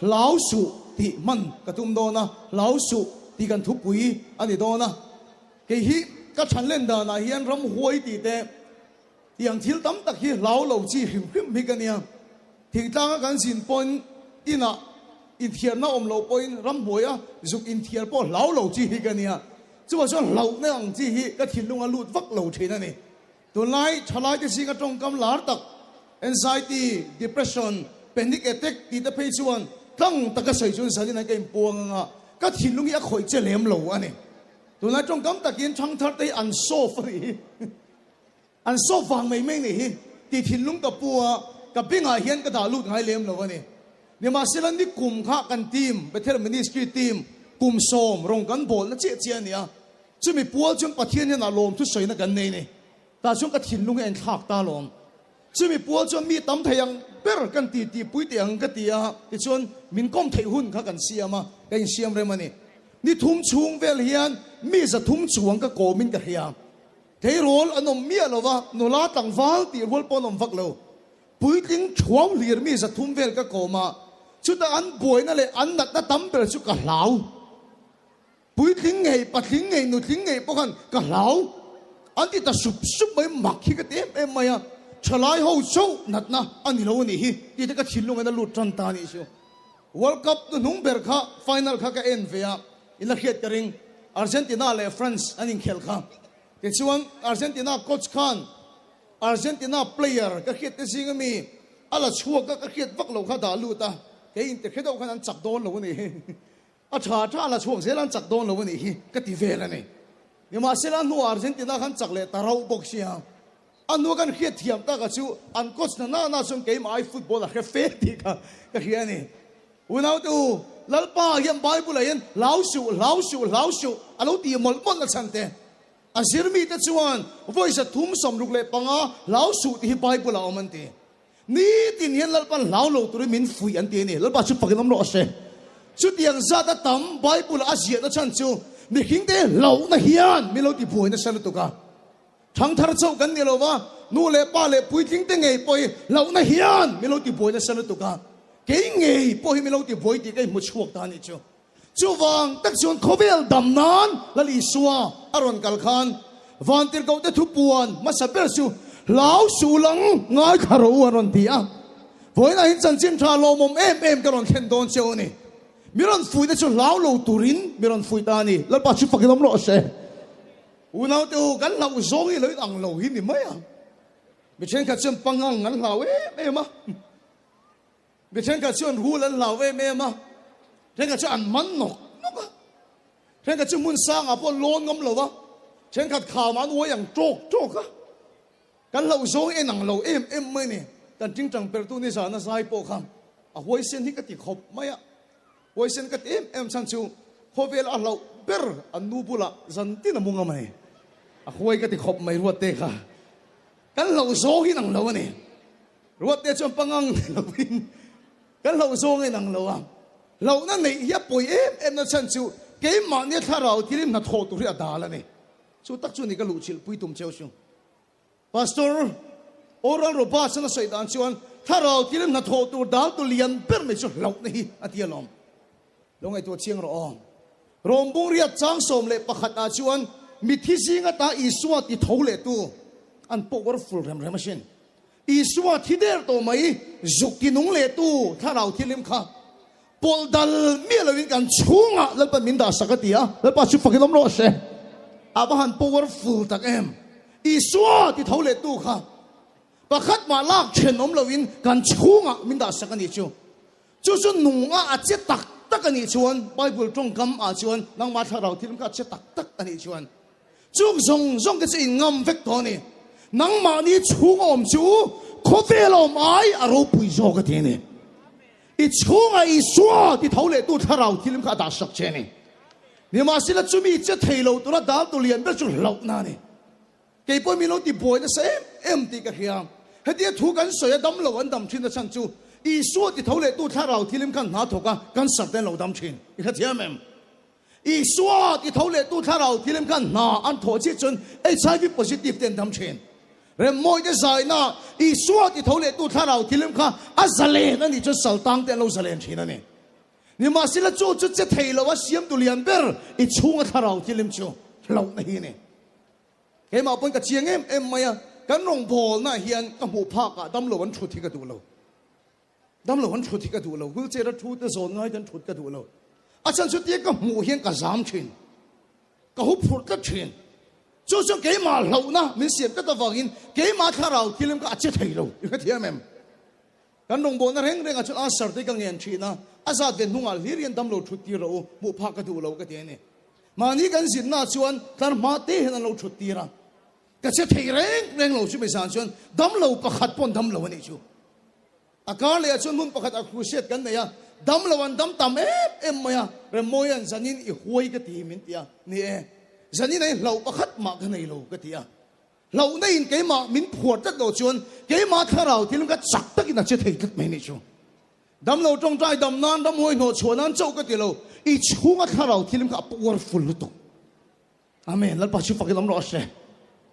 Hlau suh tih hman ka tum dawn a, hlau suh tih kan thupui a ni dawn a. Kei hi ka than len danah hian ramhuai tih te tiang thil tam tak hi hlau lo chi hrim hrim hi ka nia. Thingtlanga kan zin pawhin inah inthiarna awm loh pawhin ramhnuaia zuk inthiar pawh hlau lo chi hi ka nia. Chuvang chuan hlauhna ang chi hi ka thinlunga lut vak lo thin a ni. Tunlai thalaite zinga tawngkam lar tak anxiety, depression, panic attack tih te phei chuan tlang taka sawi chuan zanin an ka inpuang anga ka thinlung hi a khawih che lem lo a ni. Tunlai tawngkam takin thangthar te hi an soft a nih hi. An soft vang mai mai nih hi tih thinlung ka pu a, ka bengah hian ka dah lut ngai lem lo a ni. Nimahsela ni kum kha kan team, Bethel Ministry team, kum sawm rawng kan bawlna chiah chiah a ni a. Chumi pual chuan Pathian hian a lawm thusawina kan nei ni. Tah chuan ka thinlung hi a inthlak ta alawm. Chumi pual chuan mi tam thei ang ber kan ti tih pui teh ang ka ti a, tichuan min kawm theih hun kha kan siam a, ka insiam rem a ni. Ni thum chhung vel hian mi 300 chuang ka kawmin ka hria. Tleirawl an awm miah lo va, nula tlangval tih rual pawh an awm vak lo. Puitling thuau hlir mi 300 vel ka kawm a, chutah an buaina leh an natna tam ber chu ka hlau. Puitling ngei, patling ngei, nutling ngei pawh khan ka hlau an ti ta sup sup mai, mak hi ka ti em em mai a, thalai ho chauh natna a ni lo a nih hi tih te ka thinlung in a lut tan ta a nih chu. World Cup hnuhnung ber kha final kha ka en ve a, in la hriat ka ring, Argentina leh France an inkhelh kha. Tichuan Argentina coach khan Argentina player ka hriat te zing ami a la chhuak a, ka hriat vak lo kha dah lut a, kei in te hre deuh khan an chak dawn lo a nih hi. A tha tha la chhuak zel an chak dawn lo a nih hi ka ti vel a ni. Nimahsela a hnuah Argentina khan chak leh ta rauh bawk sia. A hnua kan hriat thiam tak a chu an coach na nana chuan keimah ai football a hre fe tih kha ka hria a ni. Unaute u, Lalpa hian Bible ah hian hlau suh, hlau suh, hlau suh a lo ti mawlh mawlh na chhan te. A zirmite chuan vawi 365 hlau suh tih hi Bible ah a awm an ti. Nitin hian Lalpan hlau lo turin min fuih an ti a ni. Lalpa chu fakin awm rawh se. Chutiang zat a tam Bible a ziahna chhan chu mihringte hlauhna hian min lo ti buai nasa lutuk a. Thangthar chauh kan ni lo va, nu leh pa leh puitlingte ngei pawh hi hlauhna hian min lo ti buai nasa lutuk a. Kei ngei pawh hi min lo ti buai tih ka inhmu chhuak ta a nih chu. Chuvang tak chuan khawvel dam nan Lal Isua a rawn kal khan Vantirhkohte thupuan hmasa ber chu hlau suh lang ngaithla rawh u an rawn ti a. Vawiinah hian chanchin tha lawmawm em em ka rawn thlen dawn cheu a ni. Mi rawn fuihna chu hlau lo turin mi rawn fuih ta a ni. Lalpa chu fakin awm rawh se. Unaute u, kan hlauh zawng hi lo inang lo hi ni mai a. Mi thenkhat chuan pangang an hlau em em a. Mi thenkhat chuan rul an hlau em em a, thenkhat chu an man nawk nawk a, thenkhat chu hmun sangah pawh an lawn ngam lo a, thenkhat khamah an uai ang tawk tawk a. Kan hlauh zawng en ang lo em em mai ni. Kan tingtang pertu nizana zai pawh kha a huaisen hi ka ti khawp mai a, huaisen ka ti em em chhan chu khawvel a hlauh ber an nu bulah zan tin a mu ngam a ni. A huai ka ti khawp mai ruatte kha. Kan hlauh zawng in ang lo a ni. Ruatte chuan pangang ni lovin kan hlauh zawng a inang lo a. Hlauhna neih hi a pawi em em na chhan chu keimahnia thlarau thilin hnathawh tur hi a dal a ni. Chu tak chu ni ka luhchilh pui tum cheu chu. Pastor Oral Roberts-an a sawi dan chuan thlarau thilin hnathawh tur dal tu lian ber mai chu hlauhna hi a ti alawm. Lo ngaihtuah chiang rawh aw. Rom bungriat chang 11 ah chuan mithi zing ata Isua ti tho leh tu an powerful rem rem asin. Isua thi der tawh mai zuk ti nung leh tu thlarau thilim kha pawlh dal miah loin kan chhungah Lalpa min dah sak a ti a, Lalpa chu fakin awm rawh se. A va han powerful tak em! Isua ti tho leh tu kha pakhat mah lak then awm loin kan chhungah min dah sak a nih chu. Chu chu nunga a che tak tak a nih chuan, Bible tawngkam ah chuan nangmah thlarau thil kha a che tak tak a nih chuan, chung zawng zawng te chu in ngam vek tawh a ni. Nangmahni chhung a awm chu khawvel a awm ai a ropui zawk a ti a ni. I chhunga Isua ti tho leh tu thlarau thil kha a dah sak che a ni. Nimahsela chumi che thei lo tura dal tu lian ber chu hlauhna a ni. Kei pawh min lo ti buai nasa em em tih ka hria. Hetia thu kan sawi a dam lo an dam thin a chhan chu Isua ti tho leh tu thlarau thilim khan hna thawk a cancer te an lo dam thin. I hrethiam em? Isua ti tho leh tu thlarau thilim khan hna an thawh chiah chuan HIV positive te an dam thin. Remmawi te zaina Isua ti tho leh tu thlarau thilim kha a zalen a nih chuan saltang te an lo zalen thin a ni. Nimahsela chu chu che thei lo a siamtu lian ber i chhunga thlarau thilim chu hlauhna hi a ni. Keimah pawn ka chiang em em mai a, kan rawngbawlnaah hian ka hmuh phakah damlo an thut hi ka duh lo. Damlo an thut hi ka duh lo, wheelchair a thu te zawn ngai te an thut ka duh lo. A chhan chu tia ka hmuh hian ka zam thin, ka hup phurh tlat thin. Chu chu keimah hlauhna min siam tlat avangin keimah thlarau thilim kha a che thei lo, i hrethiam em? Kan rawngbawlna reng rengah chuan Asher te ka ngen thin a, a zat ve hnungah hlir hian damlo thut tir rawh u, hmuh phak ka duh lo ka ti a ni. Mahni kan zinnaah chuan tlar hma te hian an lo thut tir a, ka che thei reng reng lo chumi zan chuan damlo pakhat paw'n damlo a nih chu. A kar lehah chuan hmun pakhat a crusade kan nei a, damlo an dam tam em em mai a, Remmawia'n zanin i huai ka ti min ti a, ni e, zanin a i hlauh pakhat mah ka nei lo ka ti a. Hlauhna in keimah min phuar tlat loh chuan keimah thlarau thil ka chak takin a che thei tlat mai nih chu. Damlo tawngtai dam nan ramhuai hnawh chhuah nan chauh ka ti lo, i chhunga thlarau thil kha a powerful lutuk. Amen. Lalpa chu fakin awm rawh se.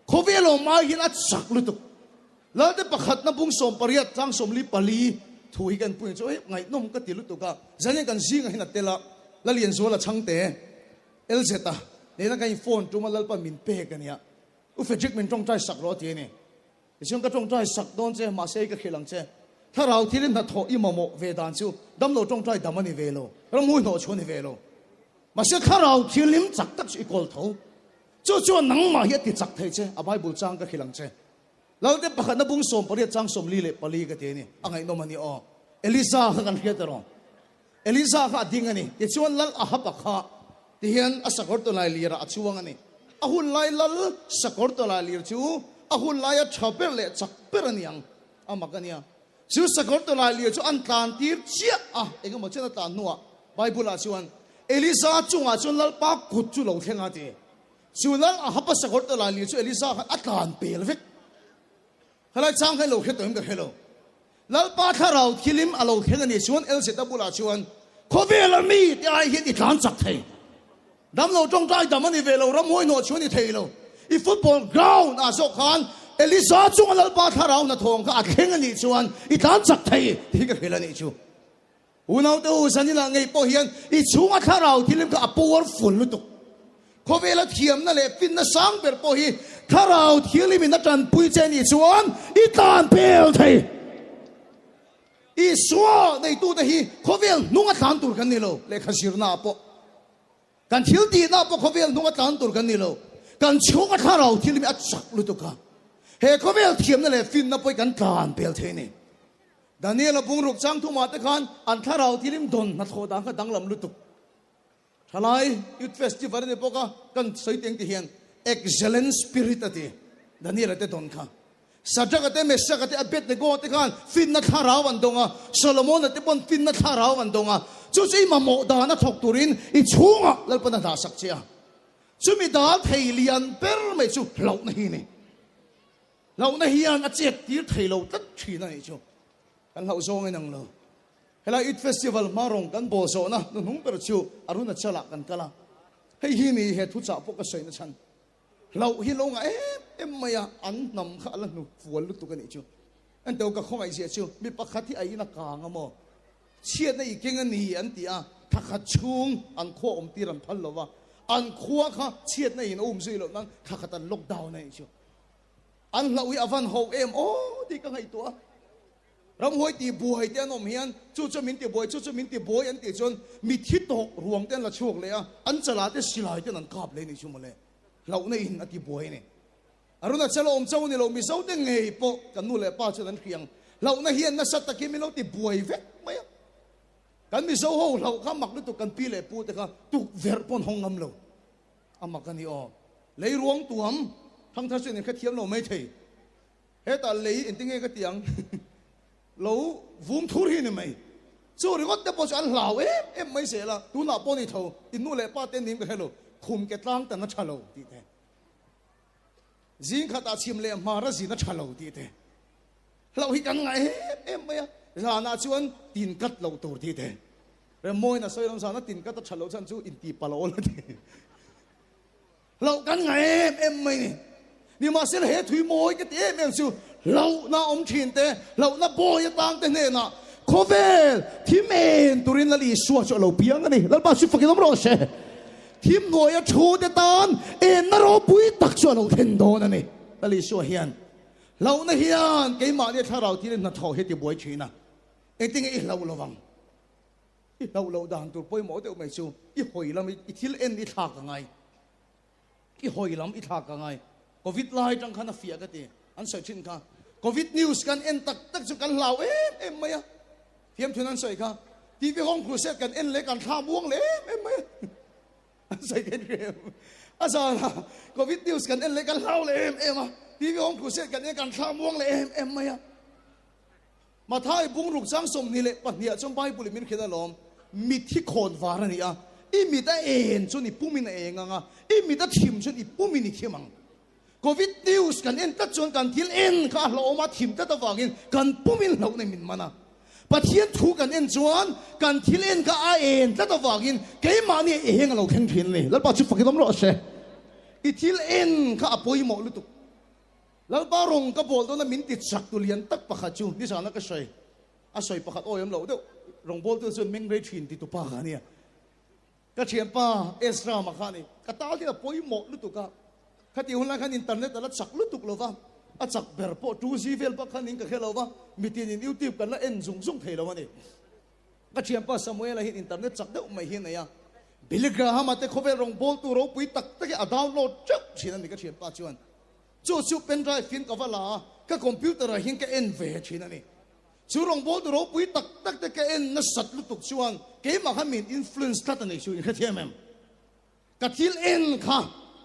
Khawvel awm ai hian a chak lutuk. Lalte pakhatna bung 18 tlang 44 thu hi kan pui chu hei ngaihnawm ka ti lutuk a. Zanin kan zingah hian a tel a, Lalianzuala chhangte LZ a nena kan in phone tum a Lalpa min pek a nia. U Frederick min tawngtai sak rawh a ti a ni. Tichuan ka tawngtai sak dawn che, mahse i ka hrilh ang che. Thlarau thil in hnathawh i mamawh ve dan chu damlo tawngtai dam a ni ve lo, ramhui hnawh chu a ni ve lo. Mahse thlarau thianghlim chak tak chu i kawl tho. Chu chuan nangmah hi a ti chak thei che, a Bible chang ka hrilh ang che. Lalte pakhatna bung 18 chang 44 ka ti a ni, a ngaihnawm a ni aw. Elisa kha kan hriat erawh. Elisa kha a ding a ni. Tichuan Lal Ahaba kha tihian a sakawr tawlai lirah a chuang a ni. A hun lai Lal sakawr tawlai lir chu a hun laia tha ber leh chak ber a ni ang. A mak a nia. Chu sakawr tawlai lir chu an tlan tir chiah a, eng emaw chen a tlan hnuah Bible-ah chuan Elisa chungah chuan Lalpa kut chu lo thleng a ti. Chu Lal Ahaba sakawr tawlai lir chu Elisa khan a tlan pel vek. Helai chang kha i lo hre tawh em ka hre lo. Lalpa thlarau thilim a lo thleng a nih chuan Elzeta bulah chuan khawvela mi te ai hian i tlan chak thei. Damlo tawngtai dam a ni ve lo, ramhuai hnawh chu a ni thei lo. I football ground ah zawk khan Elisa chunga Lalpa thlarau hnathawng kha a thleng a nih chuan i tlan chak thei tih hi ka hrilh a nih chu. Unaute u, zaninah ngei pawh hian i chhunga thlarau thilim kha a powerful lutuk. Khawvela thiamna leh finna sang ber pawh hi thlarau thilimin a tanpui che nih chuan i tlan pel thei. Isua neitute hi khawvel hnunga tlan tur kan ni lo, lehkha zirnaah pawh. Kan thil tihna pawh khawvel hnunga tlan tur kan ni lo. Kan chhunga thlarau thil hi a chak lutuk a. He khawvel thiamna leh finna pawh hi kan tlan pel thei a ni. Daniel-a bungruk chang thumah te khan an thlarau thilim dawn hnathawh dan kha danglam lutuk. Thalai Youth Festival a ni bawk a, kan sawi teng ti hian Excellent Spirit a ti Daniel-a te dawn kha. Shadrach-a te, Meshach-a te, Abednego-a te khan finna thlarau an dawng a, Solomon-a te pawn finna thlarau an dawng a. Chu chu i mamawh dan a thawk turin i chhungah Lalpan a dah sak che a. Chumi dal thei lian ber mai chu hlauhna hi a ni. Hlauhna hian a chet tir thei lo tlat thin a nih chu. Kan hlauh zawng in ang lo. Helai Eid Festival hma rawng kan bawl zawhna hnuhnung ber chu Arunachal-ah kan kal a. Hei hi ni he thuchah pawh ka sawi nachhan. Hlauh hi lo ngah em em mai a, an hnam kha a la hnu fual lutuk a nih chu. Enteu ka khawngaih ziah chu mi pakhat hi a in a kang a maw? Chhiatna i keng a ni an ti a, thla khat chhung an khua awm tir an phal lo va, an khua kha chhiatna in a um zui loh nan thla khat an lockdown a nih chu. An hlauh hi a van ho em aw tih ka ngaihtuah a. Ramhuai tih buai te an awm hian chu chu min ti buai, chu chu min ti buai an tih chuan mithi tawh ruang te an la chhuak leh a, an chalah te silai ten an kap leh a nih chu mawle. Hlauhna in a ti buai a ni. Arunachal a awm chauh a ni lo, Mizo te ngei pawh kan nu leh pa chuan an hriang. Hlauhna hian nasa takin min lo ti buai vek mai a. Kan Mizo ho hlauh kha mak lutuk kan pi leh pu te kha tukverh pawh an hawng ngam lo. A mak a ni aw. Lei ruang tuam thangthar chu in hrethiam lo mai thei. Hetah lei engti nge ka ti ang? Lo vum thur hi ni mai. Chu ringawt te pawh chu an hlau em em mai zel a, tunah pawh ni tho, in nu leh pa te nim ka hre lo, khum ke tlang tan a tha lo tih te, zing khatah chhim leh hmar a zin a tha lo tih te, hlauh hi kan ngah em em mai a, zanah chuan tin kat loh tur tih te, Remmawina sawi lam zana tin kat a tha loh chhan chu inti pal awl a ti. Hlauh kan ngah em em mai ni. Nimahsela he thui mawi ka ti em em chu hlauhna awm thin te, hlauhna bawi atang te hnenah Khawvel thim en turin Lal Isua chu a lo piang a ni. Lalpa chu fakin awm rawh se. Thim hnuaia thu te tan enna ropui tak chu a lo thlen dawn a ni. Lal Isua hian hlauhna hian keimahni thlarau thil hnathawh hi a tibuai thin a. Engtinge i hlauh lovang? I hlauh loh dan tur pawimawh deuh mai chu i hawi lam i thil en i thlak a ngai. I hawi lam i thlak a ngai. Covid lai atang khan a fiah ka ti. An sawi thin kha. Covid news kan en tak tak chu kan hlau em em mai a. Thiamthun an sawi kha. TV Home Crusade kan en leh kan thla muang leh em em mai a. An sawi kha in em. A zan a Covid news kan en leh kan hlau leh em em a. TV Home Crusade kan en kan thla muang leh em em mai a. Mathai bungruk chang 22 ah chuan Bible in min hrilh alawm, Mit hi khawn var a ni a, i mit a en chuan i pumin a eng ang a, i mit a thim chuan i pumin i thim ang. Covid news kan en tlat chuan kan thil en kha a hlauhawm a, thim tlat avangin kan pumin hlauhna min man a. Pathian thu kan en chuan kan thil en kha a en tlat avangin keimahni a eng a lo thleng thin a ni. Lalpa chu fakin awm rawh se. I thil en kha a pawimawh lutuk. Lalpa rawng ka bawl dawna min ti chak tu lian tak pakhat chu nizana ka sawi a sawi pakhat awi awm loh deuh rawng bawl tu chuan meng rei thin ti tu pa kha ania ka thianpa Ezra mah kha ani ka tal hian a pawimawh lutuk a khati hun lai khan internet ala chak lutuk lova a chak ber pawh 2G vel bak khan in ka hre lova mitin in youtube kan la en zung zung thei lo ani. Ka thianpa Samuela hian internet chak deuh mai hi a nei a, Billy Graham-a te khawvel rawngbawltu ropui tak tak hi a download teuh thin a ni ka thianpa chuan. Chu chu pen drive hian ka va la a, ka computer ah hian ka en ve thin a ni. Chu rawngbawltu ropui tak tak te ka en nasat lutuk chuan keimah kha min influence tlat a ni chu inhrethiam em? Ka thil en kha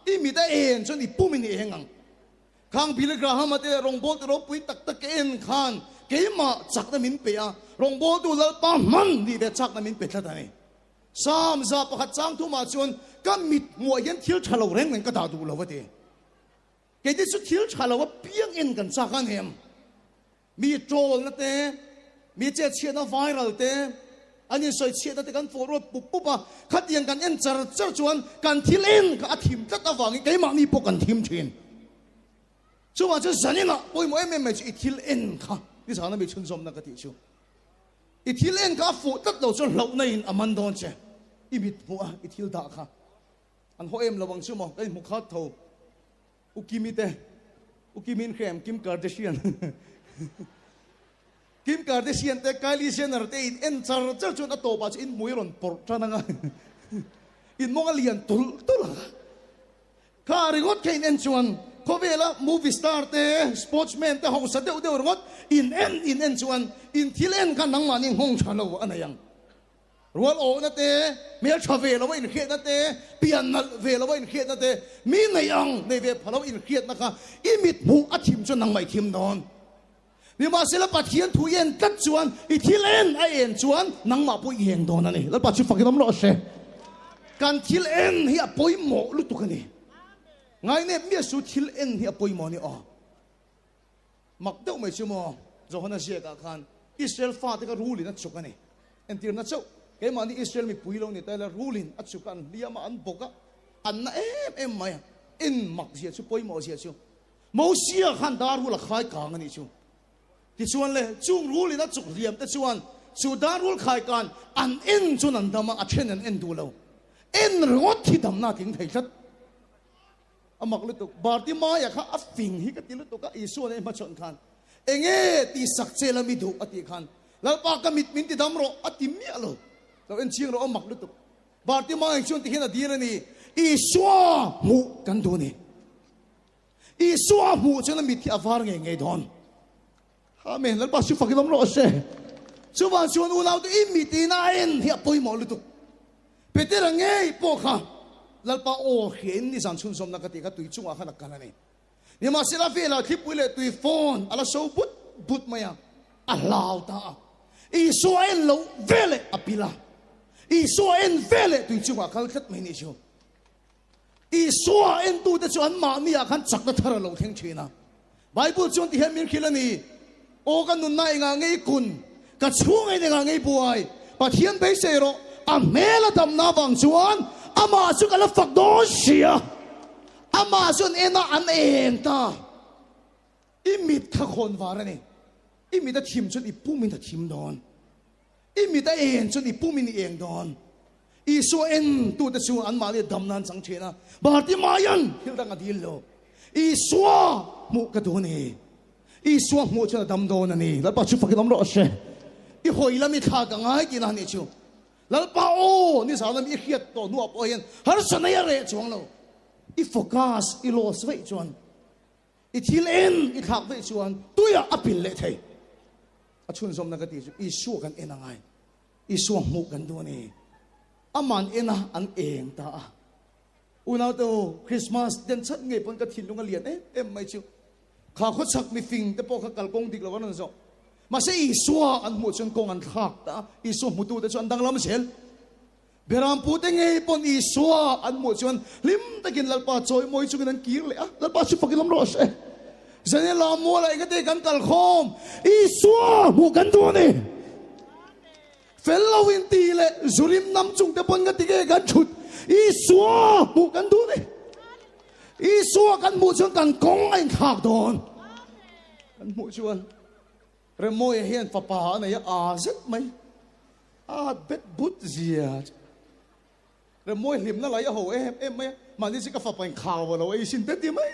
i mit a en chuan i pumin i eng ang. Khang Billy Graham-a te rawngbawltu ropui tak tak ka en khan keimah chakna min pe a, rawngbawltu Lalpa hman nih ve chakna min pe tlat a ni. Psalm 100 chang thumah chuan ka mit hmuah hian thil tha lo reng reng ka dah duh lo a ti. Keite chu thil tha lo apiang en kan chak a ni em? Mi troll-na te, mi chetchhiatna viral te, an insawichhiatna te kan forward pup pup a, khatiang kan en char char chuan kan thil en kha a thim tlat avangin keimahni pawh kan thim thin. Chuvang chuan zaninah pawimawh em em mai chu i thil en kha nizana mi chhunzawmna ka tih chu. I thil en kha a fuh tlat lo chuan hlauhna in a man dawn che. I mit hmuh a i thil dah kha an haw em lo ang chu maw ka inhmu khat tho. U Kimi te, U Kimi in hria em? Kim Kardashian. Kim Kardashian te, Kylie Jenner te in en char char chuan a tawpah chu in hmui rawn pawrh tan ang a. In mawng a lian tulh tulh ang a. Kha ringawt kha in en chuan khawvela movie star te, sportsman te hausa deuh deuh ringawt in en in en chuan in thil en kha nangmahni nghawng tha lo a nei ang. Rual awhna te, hmel tha ve lo a inhriatna te, pian nalh ve lo a inhriatna te, mi nei ang nei ve pha lo inhriatna kha i mit hmuh a thim chuan nangmah i thim dawn. Nimahsela Pathian thu i en tlat chuan i thil en a en chuan nangmah pawh i eng dawn a ni. Lalpa chu fakin awm rawh se. Kan thil en hi a pawimawh lutuk a ni. Ngainep miah su thil en hi a pawimawh a ni aw. Mak deuh mai chu maw, Johana ziakah khan Israel fate kha rulin a chuk a ni. Entirna chauh, keimahni Israel mipui lo ni ta ila rulin a chuk a, an hliam a, an bawk a, an na em em mai a. En mak zia chu, pawimawh zia chu. Mosia khan dar rul a khai kang a nih chu. Tichuan le, chung rulin a chuk hliam te chuan chu dar rul khai kan an en chuan an dam a, a then an en duh lo. En ringawt hi damna a tling thei tlat. A mak lutuk. Bartimaia kha a fing hi ka ti lutuk a, Isua nen hmachhawn khan enge tih sak che la mi duh a tih khan Lalpa ka mit min ti dam rawh a ti miah lo. Lo en chiang rawh a mak lutuk. Bartimaia chuan ti hian a dil a ni, Isua hmuh kan duh a ni. Isua hmuh chuan a mit hi a var ngei ngei dawn. Amen. Lalpa chu fakin awm rawh se. Chuvang chuan unaute i mit in a en hi a pawimawh lutuk. Petera ngei pawh kha Lalpa aw hria in nizan chhunzawmna ka tih kha tui chungah khan a kal a ni. Nimahsela velah thlipui leh tui fawn a la so but but mai a, a hlau ta a. Isua a en loh veleh a pil a. Isua a en veleh tui chungah a kal tlat mai nih chu. Isua entute chu anmahni ah khan chakna thar a lo thleng thin a. Bible chuan ti hian min hrilh a ni, Aw ka nunna engah nge i kun? Ka chhung in engah nge i buai? Pathian beisei rawh, a hmel a damna avang chuan amah chu ka la fak dawn si a. Amah chuan en a an eng ta. I mit kha khawn var a ni. I mit a thim chuan i pum in a thim dawn. I mit a eng chuan i pumin i eng dawn. Isua en tute chu anmahni dam nan chang thin a, Bartimaian thil dang a dil lo. Isua hmuh ka duh a ni. Isua hmuh chuan a dam dawn a ni. Lalpa chu fakin awm rawh se. I hawi lam i thlak a ngai tihna a nih chu. Lalpa aw, nizan lam i hriat tawh hnuah pawh hian harsa nei a reh chuang lo. I focus i loss veih chuan, i thil en i thlak veih chuan tuiah a pil leh thei. A chhunzawmna ka tih chu Isua kan en a ngai. Isua hmuh kan duh a ni. Aman en a, an eng ta a. Unaute u, Christmas den chat ngei pawn ka thinlung a lian em em mai chu. Kha khawchhak mifing te pawh kha kalkawng dik lo an rawn zawh. Mahse Isua an hmuh chuan kawng an thlak ta a, Isua hmutute chu an danglam zel. Berampu te ngei pawn Isua an hmuh chuan hlim takin Lalpa chawimawi chungin an kir leh a, Lalpa chu fakin awm rawh se. Zanela mualah engate kan kal khawm, Isua hmuh kan duh a ni. Fel lo in ti leh zurim nam chung te pawn ka ti nge kan thut Isua hmuh kan duh ni. Isua kan hmuh chuan kan kawng a inthlak dawn. Kan hmuh chuan Remawia hian fapa a nei a, aa zet mai. A bet but zia. Remawi hlimna lai a ho em em mai a, mahni chu ka fapa in khau a lo ei sin te ti mai.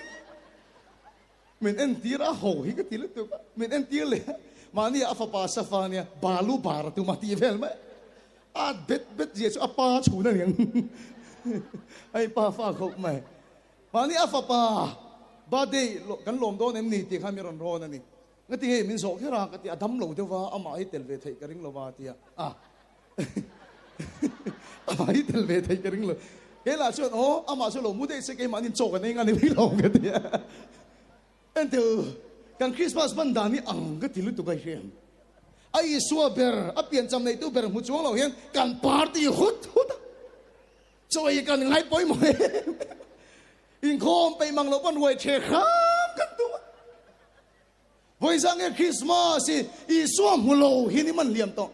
Min entir a ho hi ka ti lutuk a, min entir leh a, mahni a fapa safa nia balu bar a tum a tih vel mai. A bet bet zia chu a pa chhun a niang a in pa fa khawp mai. Mahni a fapa birthday kan lawm dawn em ni tih kha mi rawn rawn a ni. Nga ti hei min zawh kher a ka ti a dam lo deuh va amah hi tel ve theih ka ring lo va a ti a. Amah hi tel ve thei ka ring lo. Kei lah chuan aw amah chu lo mu daih se keimah nin chaw kan ei nga ni mai lo ka ti a. Entel kan Christmas hman dan hi ang ka ti lutuk a i hria em? A Isua ber, a piancham neitu ber hmu chuang lo hian kan party hut hut a. Chaw ei kan ngai pawimawh em em a. Inkhawm peih mang loh pawn ruai ṭhe hram kan tum a. Vawiza nge Krismas hi Isua hmu lo hi ni man liam tawh.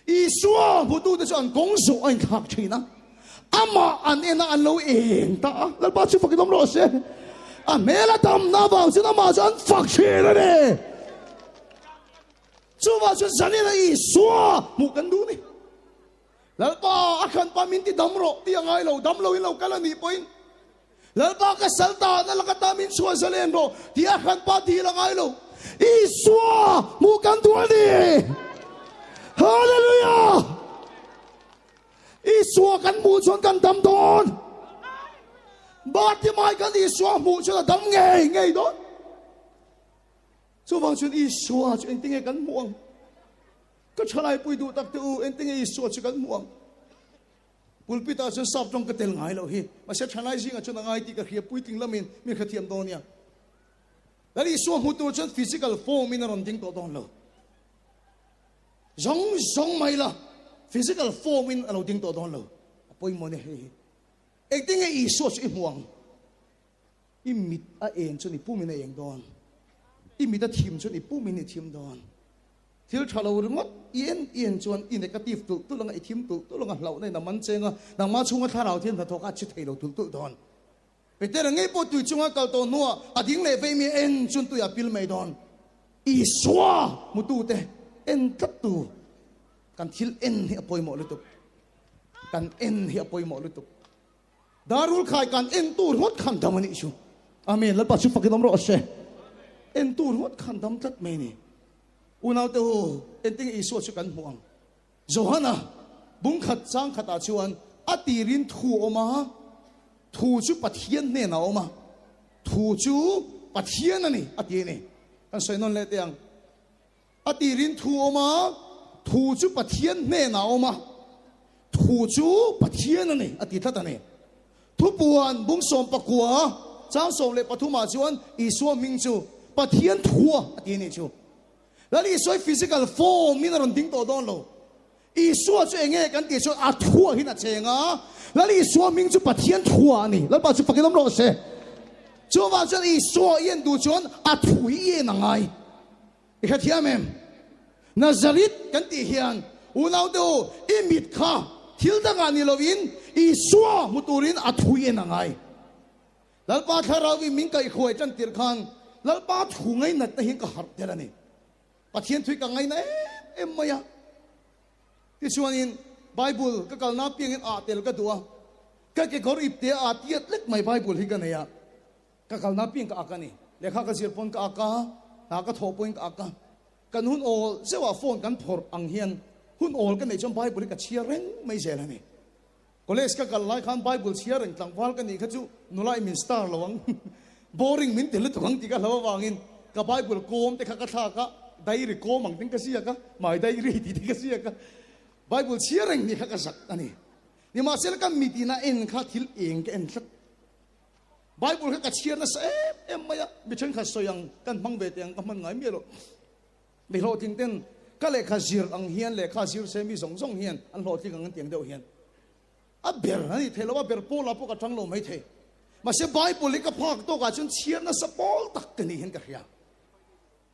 Isua hmutute chu an kawng zawh a inthlak thin a, amah an en a an lo eng ta a, Lalpa chu fakin awm rawh se. A hmel a damna avang chuan amah chu an fak thin a ni. Chuvang chuan zanin a Isua hmuh kan duh ni. Lalpa a hranpa min ti dam rawh tih a ngai lo, dam loin lo kal a nih pawhin Lalpa ka sal ta na laka ta min chhuah zalen rawh tih a hranpa dil a ngai lo. Isua hmuh kan duh a ni. Hallelujah! Isua kan hmuh chuan kan dam dawn. Bartimai kan Isua hmuh chuan a dam ngei ngei dawn. Chuvang chuan Isua chu engtinge kan hmuh ang? Ka thalaipui duh tak te u, engtinge Isua chu kan hmuh ang? Pulpit ah chuan sap tawng ka tel ngai loh hi. Mahse thalai zingah chuan a ngai tih ka hria puitling lamin mi hrethiam dawn nia. Lal Isua hmu tur chuan physical form in a rawn ding tawh dawn lo. Zawng zawng mai la physical form in a lo ding tawh dawn lo. A pawimawh nia hei hi. Engtinge Isua chu i hmu ang? I mit a eng chuan i pumin a eng dawn. I mit a thim chuan i pumin i thim dawn. Thil tha lo ringawt i en i en chuan i negative tulh tulh anga i thim tulh tulh anga hlauhna in a man cheng a, nangmah chhunga thlarau thiam hnathawk a che thei lo tulh tulh dawn. Petera ngei pawh tui chunga kal tawh hnuah a ding leh vei mi a en chuan tui a pil mai dawn. Isua hmutute en tlat tu kan thil en hi a pawimawh lutuk. Kan en hi a pawimawh lutuk. Darul khai kan en tur ngawt khan dam a nih chu. Amen. Lalpa chu fakin awm rawh se. En tur ngawt khan dam tlat mai ni. Unaute u, entinge Isua chu kan hmuh ang? Johana bungkhat chang khatah chuan a tirin thu a awm a, thu chu Pathian hnenah a awm a, thu chu Pathian a ni a ti a ni. Kan sawi nawn leh teh ang. A tirin thu a awm a, thu chu Pathian hnenah a awm a, thu chu Pathian a ni, a ti tlat a ni. Thupuan bung 19 chang 13 ah chuan Isua hming chu Pathian thua a ti a nih chu. Lal Isua hi physical form in a rawn ding tawh dawn lo. Isua chu enge kan tih chuan a thua hin a cheng a, Lal Isua hming chu Pathian thua a ni. Lalpa chu fakin awm rawh se. Chuvang chuan Isua i en duh chuan a thu hi i en a ngai. I hrethiam em? Nazareth kan tih hian unaute u, i mit kha thil dangah ni loin Isua hmu turin a thu i en a ngai. Lalpa thlarau in min kaihhruai tan tirh khan Lalpa thu ngainatna hian ka harh tel a ni. Pathian thui ka ngaina em em mai a. Tichuanin, Bible ka kalna apiangin ah tel ka duh a, ka kekawr ipte ah tiat lek mai Bible hi ka nei a, ka kalna apiang ka ak a ni. Lehkha ka zir pawn ka ak a, hna ka thawh pawhin ka ak a. Kan hun awl zeuhah phone kan phawrh ang hian hun awl ka neih chuan Bible hi ka chhiar reng mai zel a ni. College ka kal lai khan Bible chhiar reng tlangval ka nih kha chu nula i min star lo ang, boring min ti lutuk ang tih ka hlau avangin ka Bible kawm te kha ka thlak a, diary kawm ang ten ka ziak a, my diary tih te ka ziak a, Bible chhiar reng nih kha ka zak a ni. Nimahsela ka mitin a en kha thil eng ka en tlat. Bible kha ka chhiar nasa em em mai a, mi thenkhat sawi ang kan hmang ve teh ang ka hman ngai miah lo. Mi hlawhtling ten ka lehkha zir ang hian lehkha zir se mi zawng zawng hian an hlawhtling ang an ti ang deuh hian a ber a ni thei lo a, ber pawl ah pawh ka tang lo mai thei. Mahse Bible hi ka phak tawk ah chuan chhiar nasa pawl tak ka nih hian ka hria.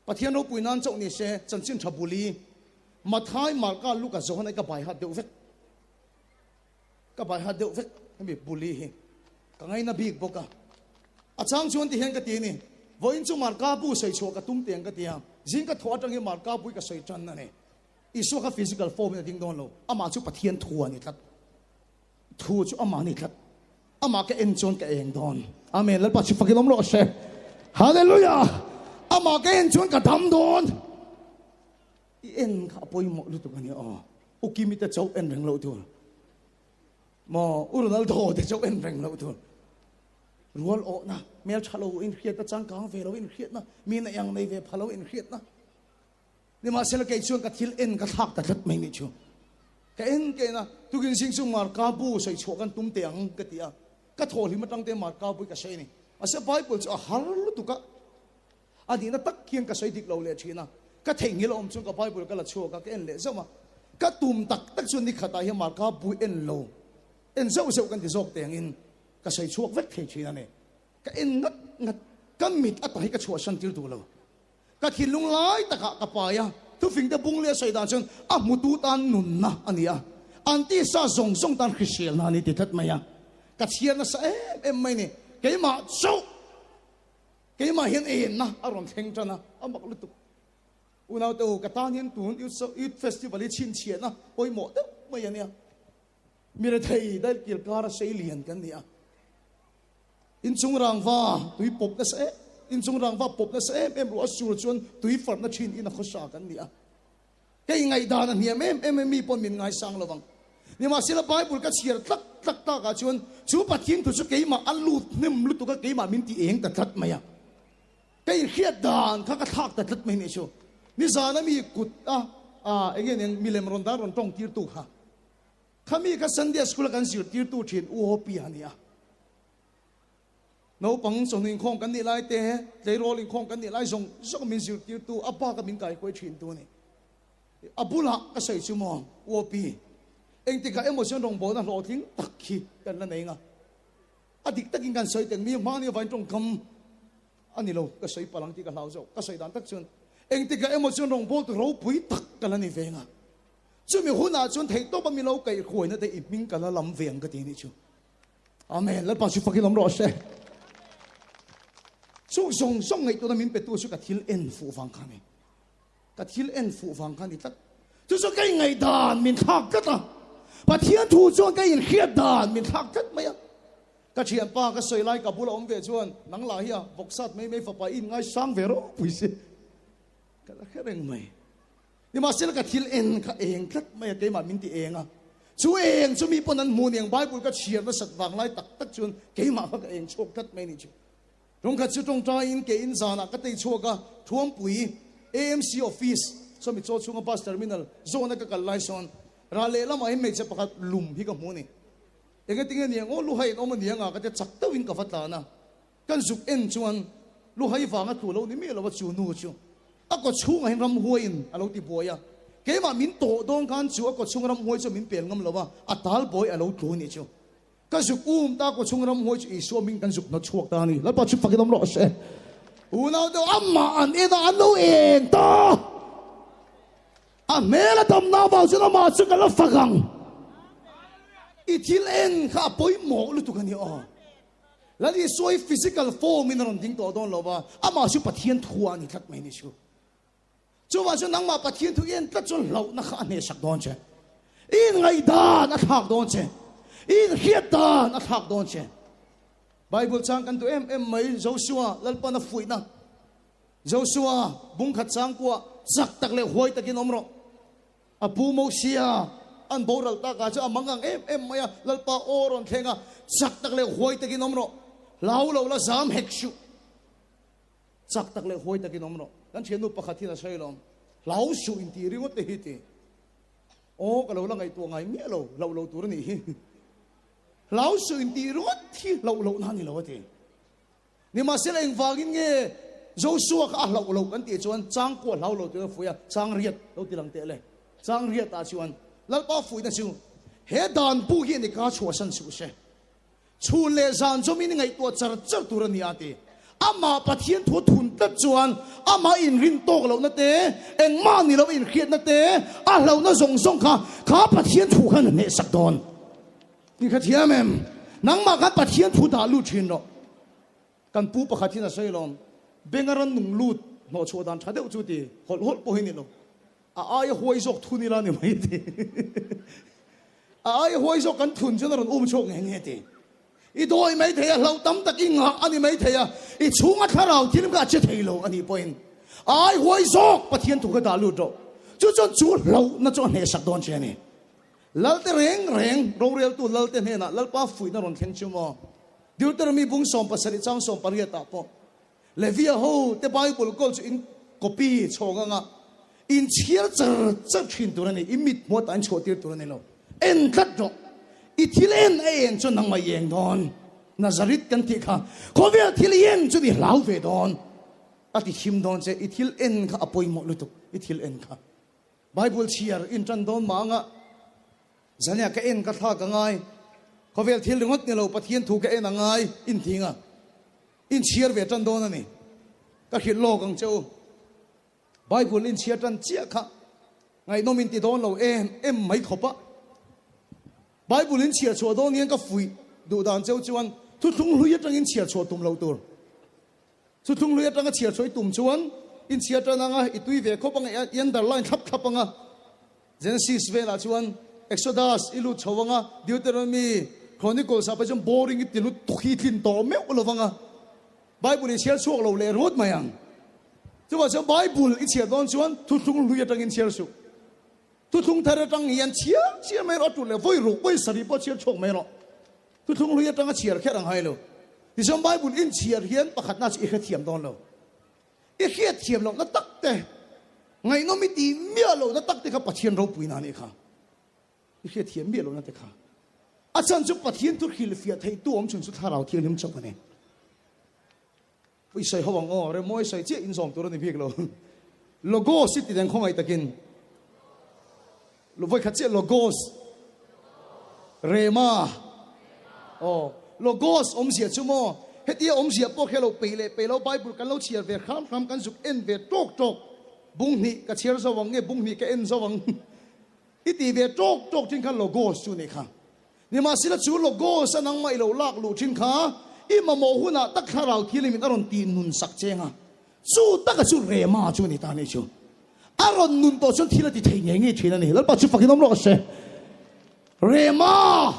Pathian ropui nan chauh ni se chanchin tha buli Mathai, Marka, Luka, Johana hi ka bai hat deuh vek. Ka bai hat deuh vek hemi buli hi ka ngaina bik bawk a. A chang chuan ti hian ka ti a ni, Vawiin chu Marka bu sawi chhuah ka tum teng ka ti a, zing ka thawh atang hi Marka bu hi ka sawi tan a ni. Isua kha physical form in a ding dawn lo, amah chu Pathian thu a ni tlat. Thu chu amah a ni tlat. Amah ka en chuan ka eng dawn. Amen. Lalpa chu fakin awm rawh se. Hallelujah! Amah ka en chuan ka dam dawn. I en kha a pawimawh lutuk a nia aw. U Kimi te chauh en reng loh tur. Maw U Ronaldo te chauh en reng loh tur. Rual awhna, hmel tha lo inhriatna, changkang ve lo inhriatna, mi na iang nei ve pha lo inhriatna. Nimahsela kei chuan ka thil en ka thlak ta tlat mai nih chu. Ka en ka en a, tukin zing chu Marka bu sawi chhuah kan tum teh ang ka ti a. Ka thawhhlim atang te Marka bu hi ka sawi a ni. Mahse Bible chu a har lutuk a. A nihna tak hian ka sawi dik lo leh thin a, ka theihnghilh a awm chuan ka Bible ka la chhuak a, ka en leh zauh a. Ka tum tak tak chuan nikhatah hian Marka bui en lo, en zauh zauh kan ti zawk teh angin ka sawi chhuak vek thei thin a ni. Ka en ngat ngat, ka mit ata hi ka chhuahsan tir duh lo. Ka thinlung lai takah ka pai a, thufingte bung leh sawi dan chuan a hmutu tan nunna a ni a, an tisa zawng zawng tan hriselna a ni ti tlat mai a. Ka chhiar nasa em em mai ni, keimah chauh Keimah hian enna a rawn thleng tan a, a mak lutuk. Unaute u, ka tan hian tun Youth Festival hi chhinchhiahna pawimawh deuh mai a nia. Mi rethei dailkil kara sei lian kan ni a. Inchung rangva tui pawp nasa em, inchung rangva pawp nasa em em ruah sur chuan tui farhna thin in a khawsa kan ni a. Kei ngaihdan a hniam em em a, mi pawn min ngaisang lo vang. Nimahsela Bible ka chhiar tlak tlak takah chuan chu Pathian thu chu keimah a lut hnem lutuk a, keimah min ti eng ta tlat mai a. Ka inhriat dan kha ka thlak ta tlat mai nih chu. Nizana mi kut a, a eng nge niang milem rawn dan rawn tawng tirtu kha. Kha mi kha Sunday school a kan zirtirtu thin U Hopi a ni a. Naupang chawhnu inkhawm kan nih lai te, tleirawl inkhawm kan nih lai zawng zawng min zirtirtu, a baka min kaihruai thintu a ni. A bulah ka sawi chu maw, UOP, engtikah emaw chuan rawngbawlna hlawhtling tak hi kan la nei nga. A dik takin kan sawi teng mi hmani avain tawngkam a ni lo, ka sawi palang tih ka hlau zawk. Ka sawi dan tak chuan engtikah emaw chuan rawngbawltu ropui tak ka la ni ve nga. Chumi hunah chuan theihtawpa mi lo kaihruaina te i hming ka la lam ve ang ka ti nih chu. Amen. Lalpa chu fakin awm rawh se. Chu zawng zawng ngaihtuahna min petu chu ka thil en fuh vang kha ni. Ka thil en fuh vang kha ni tlat. Chu chu ka ingaihdan min thlak tlat a. Pathian thu chuan ka inhriat dan min thlak tlat mai a. Ka thianpa ka sawi lai ka bula awm ve chuan nang lah hi a vawksat mai mai fapa i inngaisang ve ropui si. Ka la hre reng mai. Nimahsela ka thil en kha eng tlat mai a, keimah min ti eng a. Chu eng chu mi pawn an hmu niang Bible ka chhiar nasat vang lai tak tak chuan keimah kha ka eng chhuak tlat mai ni chu. Tawngkhat chu tawngtaiin ke in zanah ka tei chhuak a, Thuampui AMC office sawmi chaw chhunga bus terminal zawna ka kal lai sawn ral lehlamah hian hmeichhe pakhat lum hi ka hmu a ni. Engatinge niang aw luhai an awm a niang a ka tia chak deuhin ka va tlan a. Kan zuk en chuan Luhai vanga tlu lo ni miah lo a chu nu chu a kaw chhungah hian ramhuaiin a lo ti buai a, keimah min tawh dawn khan chu a kaw chhung ramhuai chu min pel ngam lo a, a tal buai a lo tlu a nih chu. Ka zuk um ta kaw chhung ramhuai chu Isua hming kan zuk hnawt chhuak ta a ni. Lalpa chu fakin awm rawh se. Unau deuh amah an en a, an lo eng ta. A hmel a damna avang chuan amah chu ka la fak ang. I thil en kha a pawimawh lutuk a ni aw. Lal Isua hi physical form in a rawn ding tawh dawn lo va, amah chu Pathian thu a ni tlat mai ni chu. Chuvang chuan nangmah Pathian thu i en tlat chuan hlauhna kha a hnehsak dawn che. I inngaihdan a thlak dawn che. I inhriat dan a thlak dawn che. Bible chang kan duh em em mai, Joshua, Lalpan a fuihna. Joshua, bungkhat changkua, chak tak leh huai takin awm rawh. A pu Mosia an boral takah chuan a mangang em em mai a, Lalpa aw rawn thleng a, chak tak leh huai takin awm rawh. Hlau lo la zam hek suh. Chak tak leh huai takin awm rawh. Kan thiannu pakhat hian a sawi alawm, Hlau suh intih ringawt te hi ti. Aw ka lo la ngaihtuah ngai miah lo, hlauh lo tur a nih hi. Hlau suh intih ringawt hi hlauh lohna a ni lo a ti. Nimahsela engvangin nge Joshua kha a hlauh loh kan tih chuan changkua hlau lo turin a fuih a, chang riat lo ti lang teh le. Chang riatah chuan Lalpa fuihna chu he dan bu hi a ni ka chhuahsan suh se. Chhun leh zan zawmin i ngaihtuah char char tur a ni a ti. Amah Pathian thu a thun tlat chuan amah inrin tawk lohna te, engmah ni lo inhriatna te, a hlauhna zawng zawng kha kha Pathian thu khan a hnehsak dawn. Ni kha thiam em? Nangmah khan Pathian thu dah lut thin rawh. Kan pu pakhat hian a sawi alawm, Benga ran nung lut hnawh chhuah dan tha deuh chu ti hawlh hawlh pawh hi ni lo. A aia huai zawk thun ila ni mai ti. A aia huai zawk kan thun chuan a rawn um chhuak nghe nghe ti. I dawi mai thei a, hlauh tam tak i ngah a ni mai thei a, i chhunga thlarau thil kha a che thei lo a nih pawhin a ai huai zawk Pathian thu kha dah lut rawh. Chu chuan chu hlauhna chu a hnehsak dawn che a ni. Lalte reng reng, roreltu Lalte hnenah Lalpa fuihna rawn thleng chu maw? Deuteronomy bung 17 chang 18 ah pawh Levia ho te Bible kawl chu in copy chhawng anga in chhiar char char thin tur a ni, i mit hmuat ah in chhuah tir tur a ni lo. En tlat rawh. I thil en a en chu nangmah i eng dawn. Nazareth kan tih kha khawvel thil i en chu ni hlau ve dawn. A ti him dawn che, i thil en kha a pawimawh lutuk, i thil en kha. Bible chhiar in tan dawn mah anga zania ka en ka thlak a ngai, khawvel thil ringawt ni lo Pathian thu ka en a ngai in thing a, in chhiar ve tan dawn a ni. Ka hrilh lawk ang che u. Bible in chhiar tan chiah kha ngaihnawm in ti dawn lo em em mai khawp a. Bible in chhiar chhuah dawn hian ka fuih duh dan cheu chuan thuthlung hlui atangin chhiar chhuah tum lo tur. Chuthlung hlui atanga chhiar chhuah i tum chuan in chhiar tan anga i tui ve khawp anga i underline thlap thlap anga Genesis velah chuan Exodus i lut chho anga Deuteronomy, Chronicles ah pawh chuan boring i ti lut tuk hi i tlin tawh meuh lo vanga Bible i chhiar chhuak lo leh ringawt mai ang. Chuvang chuan Bible i chhiar dawn chuan thuthlung hlui atangin chhiar suh. Thuthlung thar atang hian chhiar chhiar mai rawh a tul leh vawi ruk vawi sarih pawh chhiar chhuak mai rawh. Thuthlung hlui atanga chhiar kher ang hai lo. Tichuan Bible in chhiar hian pakhatna chu i hrethiam dawn lo. I hriatthiam lohna tak te, ngaihnawm i tih miah lohna tak te kha Pathian ropuina a nih kha. I hriatthiam miah lohna te kha. A chhan chu Pathian thu hrilhfiah theihtu awm chhun chu Thlarau Thianghlim chauh a ni. Pui sawi ho ang aw, remawi sawi chiah inzawm tur a ni bik lo. Logos i ti deng khawngaih takin. Vawi khat chiah Logos. Rema. Aw, Logos awmzia chu maw? Hetia awmzia pawh khi a lo peih leh peih lo, Bible kan lo chhiar ve hram hram, kan zuk en ve tawk tawk. Bung hnih ka chhiar zo ang nge bung hnih ka en zo ang? I ti ve tawk tawk thin kha Logos chu nih kha. Nimahsela chu Logos a nangmah i lo lak luh thin kha i mamawh hunah tak thlarau thianghlim in a rawn tih nun sak cheng a, chu taka chu Rema chu a ni ta a nih chu. A rawn nun tawh chuan thil a ti thei ngei ngei thin a ni. Lalpa chu fakin awm rawh se. Rema,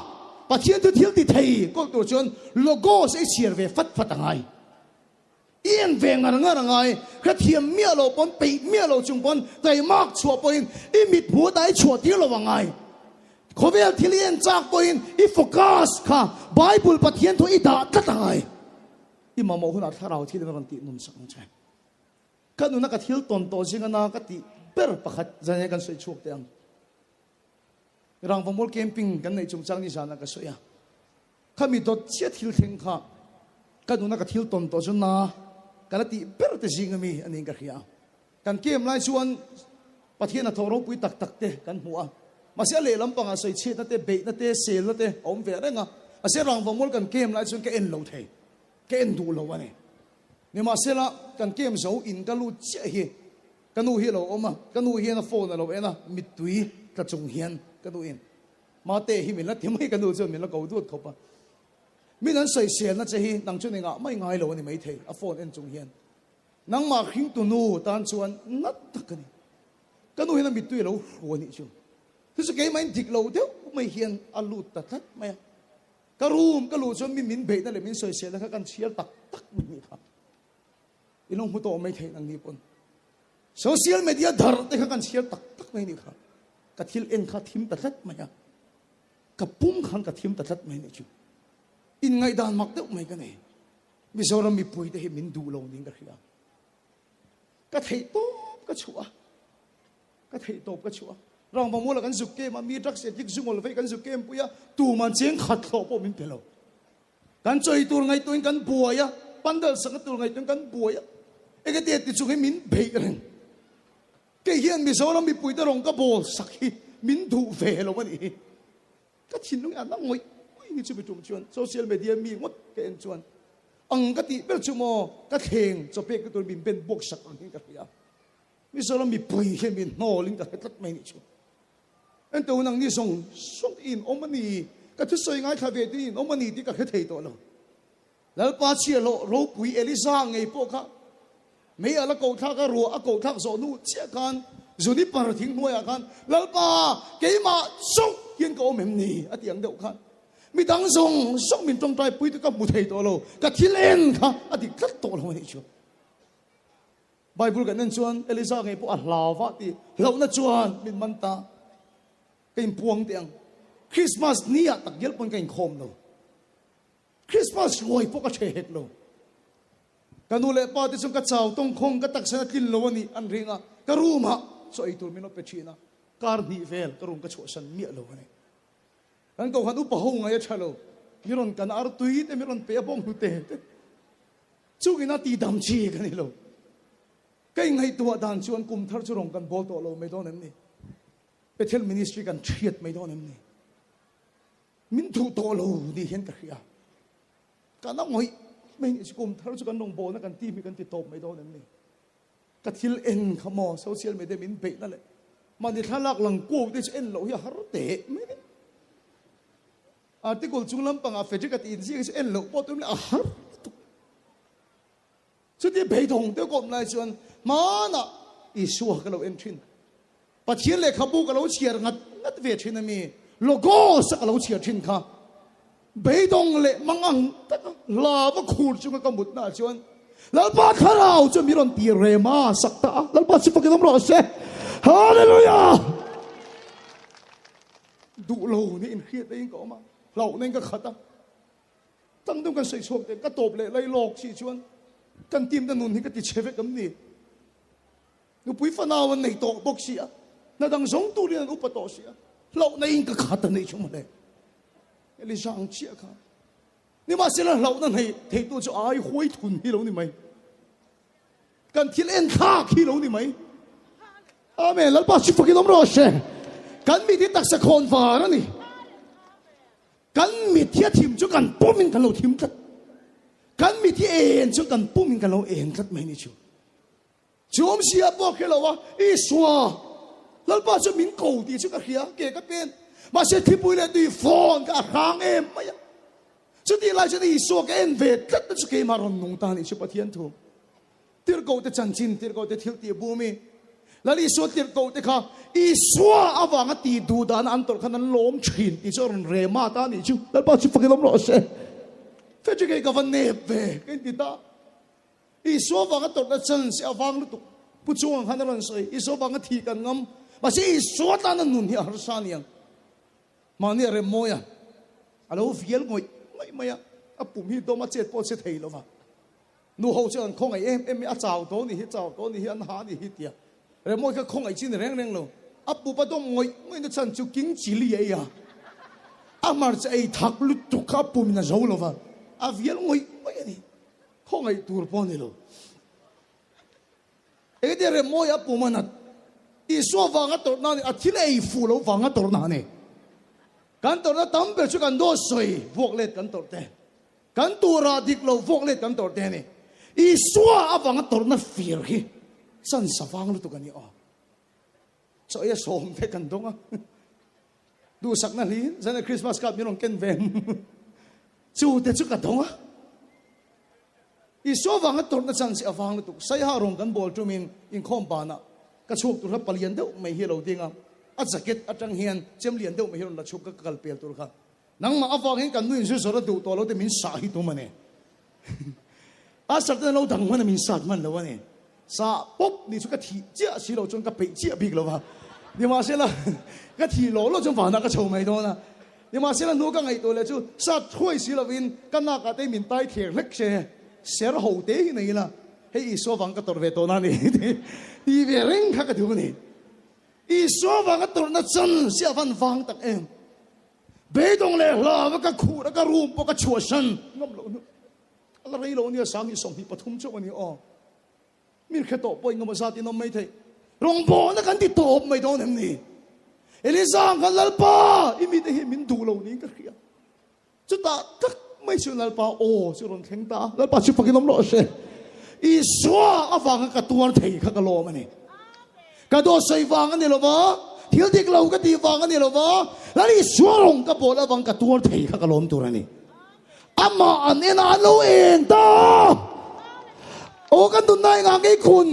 Pathian chu thil ti thei kawlh tur chuan Logos a i chhiar ve fat fat a ngai. I en ve ngar ngar a ngai. Hrethiam miah lo pawn, peih miah lo chung pawn, taimak chhuah pawhin i mit hmuh ata i chhuah tir lo a ngai. Khawvel thil i en chak pawhin i focus kha Bible Pathian thu i dah tlat a ngai. I mamawh hunah thlarau thil in a rawn tih nun sak ang che. Ka nuna ka thil tawn tawh zinga na ka tih ber pakhat zan hian kan sawi chhuak teh ang. Rangvamual camping kan neih chungchang ni zanah ka sawi a. Khami dawt chiah thil thleng kha ka nuna ka thil tawn tawh chu na ka la tih ber te zing ami a niin ka hria. Kan camp lai chuan Pathian a thawh ropui tak tak te kan hmu a, mahse a lehlam pangah sawichhiatna te, beihna te, selna te a awm ve reng a, mahse rangvamual kan camp lai chuan ka en lo thei, ka en duh lo a ni. Nimahsela kan camp zo in ka lut chiah hi ka nu hi a lo awm a, ka nu hian a phone a lo en a, mittui tla chung hian ka nu in Mate hi min la ti mai ka nu chuan min la ko duat khawp a. Min an sawiselna che hi nang chu ni ngah mai ngai lo a ni maithei a phone en chung hian. Nangmah hringtu nu tan chuan nat tak a ni. Ka nu hian a mittui a lo hru a nih chu. Chu chu keimahin dik lo deuh mai hian a lut ta tlat mai a. Ka room ka luh chuan mi min beihna leh min sawiselna kha kan chhiar tak tak mai nih kha. I lo hmu tawh mai theih nang ni pawn. Social media dar te kha kan chhiar tak tak mai nih kha. Ka thil en kha thim ta tlat mai a. Ka pum khan ka thim ta tlat mai nih chu. Inngaihdan mak deuh mai ka nei. Mizoram mipui te hi min duh lo niin ka hria. Ka theih tawp ka chhuah a. Ka theih tawp ka chhuah a. Rangva muala kan zuk kem a, mi drugs addict zungawl vei kan zuk kem pui a, tuman cheng khat hlawh pawh min pe lo. Kan chawi tur ngaihtuahin kan buai a, pandal sakna tur ngaihtuahin kan buai a, engati ti chung hi min beih reng. Kei hian Mizoram mipuite rawng ka bawl sak hi min duh ve lo a nih hi. Ka thinlung hi a na ngawih ngawih ni chumi tum chuan social media mi ngawt ka en chuan ang ka tih ber chu maw ka thleng chawpek na tur min ben buak sak ang hian ka hria. Mizoram mipui hian min hnawl in ka hre tlat mai nih chu. Ente u nangni zawng zawng in awm a ni, ka thusawi ngaithla ve te in awm a ni tih ka hre thei tawh lo. Lalpa chhiahhlawh ropui Elisa ngei pawh kha mei a la koh thlak a, ruah a koh thlak zawh hnu chiah khan Juniper thing hnuaiah khan Lalpa keimah chauh hian ka awm em ni a ti ang deuh khan midang zawng zawng min tawngtai pui te ka hmu thei tawh lo, ka thil en kha a dik tlat tawh lo a nih chu. Bible kan en chuan Elisa ngei pawh a hlau va ti hlauhna chuan min man ta. Ka inpuang teh ang. Christmas ni ah tak ngial pawn ka inkhawm lo. Christmas ruai pawh ka ṭhe hek lo. Ka nu leh pa te chuan ka chau tawngkhawng ka taksa na tlin lo a nih an ring a, ka room ah chaw ei tur min lo pe ṭhin a, kar hnih vel ka room ka chhuahsan miah lo a ni. Kan kohhran upa ho ngai a ṭha lo, mi rawn kan artui te mi rawn pe a bawng hnute te chungin a tihdam chi ka ni lo. Ka ingaihtuah dan chuan kum thar chu rawn kan bawl tawh lo mai dawn em ni? Bethel Ministry kan hriat mai dawn em ni? Min duh tawh lo ni hian ka hria. Ka na ngawih mai nih chu kum thar chu kan rawngbawlna kan team hi kan ti tawp mai dawn em ni? Ka thil en kha maw social media min beihna leh mahni thlalak lang kuau te chu en loh hi a har teh mai ni. Article chung lampangah Frederick a tih inziak hi chu en loh pawh tum leh a har lutuk. Chuti beidawng deuh ka awm lai chuan hmanah Isua ka lo en thin. Pathian lehkhabu ka lo chhiar ngat ngat ve thin a mi, Logos a ka lo chhiar thin kha. Beidawng leh mangang taka lava khur chunga ka mutnaah chuan Lalpa Thlarau chu mi rawn ti rem a, sak ta a, Lalpa chu fakin awm rawh se. Hallelujah! Duh lo nia inhriat laiin ka awm a, hlauhna in ka khat a. Tang deuh kan sawi chhuak teh, ka tawp leh lai lawk si chuan kan team te nun hi ka ti chhe vek am ni. Nupui fanau an nei tawh bawk si a, hna dang zawng turin an upa tawh si a, hlauhna in ka khat a neih chu mawle. Elisa ang chiah kha. Nimahsela hlauhna nei theitu chu ai huai thun hi lo ni mai. Kan thil en thlak hi lo ni mai. Amen. Lalpa chu fakin awm rawh se. Kan mit hi taksa khawn var a ni. Kan mit hi a thim chu kan pum in kan lo thim tlat. Kan mit hi en chu kan pum in kan lo en tlat mai ni chu. Chu awmzia pawh hre lo a, Isua, Lalpa chu min ko tih chu ka hria, ke ka pen. Mahse thipui leh tui fawn kha a hrang em mai a. Chutih lai chuan Isua ka en ve tlat na chu keimah rawn nung ta a nih chu Pathian thu. Tirhkoh te chanchin, tirhkoh te thil tih bum i Lal Isua tirhkoh te kha Isua avanga tih duh dana an tawrh khan an lawm thin tih chu a rawn rem a ta a nih chu. Lalpa chu fakin awm rawh se. Frederick hei ka va nep ve ka inti ta. Isua vanga tawrhna chance hi a vang lutuk. Pu Chunga khan a rawn sawi, Isua vanga thih kan ngam. Mahse Isua tana nun hi a harsa aniang. Mahni a rem mawi a, a lo vial ngawih ngawih mai a, a pum hi dawm a chet pawh a che thei lo va. Nu ho chuan an khawngaih em em mai, a chau tawh ni hi, chau tawh ni hi, an ha ni hi tia. Remawi kha khawngaih chi ni reng reng lo. A pup a dawm ngawih ngawih na chhan chu king chilli a ei a. A hmarcha ei thak lutuk kha a pum in a zo lo va, a vial ngawih ngawih a ni. Khawngaih tur pawh a ni lo. Engtin remawi a pum a nat? Isua vanga tawrhna a ni, a thil ei fuh loh vanga tawrhna a ni. Kan tawrhna tam ber chu kan dawt sawi vuak let kan tawrh te, kan turah dik lo vuak let kan tawrh te a ni. Isua avanga tawrhna fir hi chansa vang lutuk a ni aw. Chaw ei a sawm te kan dawng a. Duhsakna hlir, zan a Christmas card min rawn ken ve chu te chu ka dawng a. Isua vanga tawrhna chance a vang lutuk. Saiha rawng kan bawl tumin inkhawm banah ka chhuak tur kha palian deuh mai hi a lo ding a. A jacket atang hian chem lian deuh mai hi rawn la chhuk ka kal pel tur kha. Nangmah avangin kan nuin zu zawrh a duh tawh lo te min sah hi tum a ni. Pastor ten an lo dang hman a min sat hman lo a ni. Sah pawp ni chu ka thih chiah si lo chuan ka peih chiah bik lo va. Nimahsela ka thih lawh lawh chuan vanah ka chho mai dawn a. Nimahsela hnu ka ngaihtuah leh chu sat thuai si lovin ka nakah te min tai thler hlek se ser ho te hi nei ila hei Isua vang ka tawrh ve tawh na a ni tih ve reng kha ka duh a ni. Isua vanga tawrhna chan si a van vang tak em. Beidawng leh hlava ka khuh a ka room pawh ka chhuahsan ngam loh hnu. A la rei lo ania sang hi 23 chauh a ni aw. Min hre tawh pawh engemaw zat in awm mai thei. Rawngbawlna kan ti tawp mai dawn em ni? Eliza ang khan Lalpa i mite hi min duh lo niin ka hria. Chutah tak mai chu Lalpa aw chu rawn thleng ta a, Lalpa chu fakin awm rawh se. Isua avanga ka tuar thei kha ka lawm a ni. Ka dawt sawi vang a ni lo va, thil dik lo ka tih vang a ni lo va, Lal Isua rawng ka bawl avang ka tuar thei kha ka lawm tur a ni. Amah an en a, an lo eng ta a. Aw kan nunna engah ngei khun,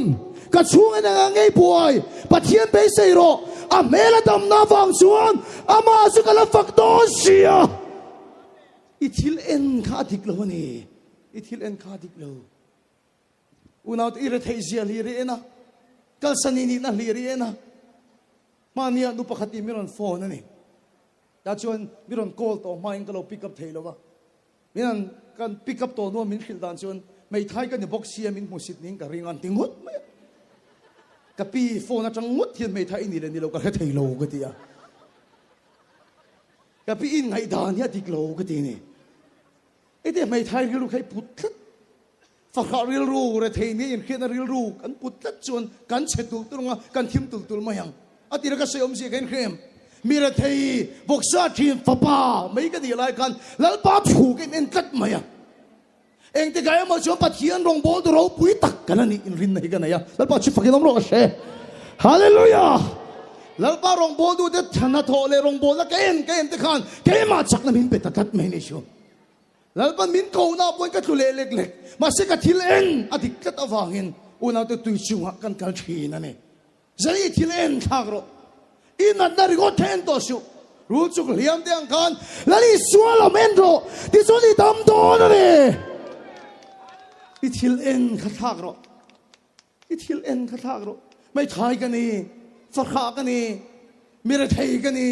ka chhung en engah ngei buai, Pathian beisei rawh, a hmel a damna avang chuan amah chu ka la fak dawn sia. I thil en kha a dik lo a ni, i thil en kha a dik lo. Unaute i retheih zia hlir i en a, kalsan i nihna hlir i en a, hmania nu pakhat in mi rawn phone a ni. Tah chuan mi rawn call tawh hmain ka lo pick up thei lo va. Min han kan pick up tawh hnuah min hrilh dan chuan hmeithai ka ni bawk sia min hmusit niin ka ring a an ti ngawt mai a. Ka pi phone atang ngawt hian hmeithai i ni leh ni lo ka hre thei lo ka ti a. Ka pi inngaihdan hi a dik lo ka ti a ni. Heti hmeithai rilru kha i put tlat. Fahrah rilru, rethei nia inhriatna rilru kan put tlat chuan kan chhe tulh tulh ang a, kan thim tulh tulh mai ang. A tira ka sawi awmzia ka inhre em? Mi rethei vawksa thin fapa mai ka nih lai khan Lalpa thu ka in en tlat mai a. Engtikah emaw chuan Pathian rawngbawltu ropui tak kan a nih inrinna hi ka nei a. Lalpa chu fakin awm rawh ka hre. Hallelujah! Lalpa rawngbawltute hnathawh leh rawngbawlna ka en ka en te khan keimah chakna min pe ta tlat mai a ni chu. Lalpan min kohna pawhin ka tlu leh lek lek, mahse ka thil en a dik tlat avangin unaute tui chungah kan kal thin a ni. Zai i thil en thlak rawh, i natna ringawt kha en tawh suh, rul chuk hliam te ang khan Lal Isua lam en rawh, tichuan i dam dawn a ni. I thil en kha thlak rawh, i thil en kha thlak rawh, hmeithai ka ni, fahrah ka ni, mi rethei ka ni,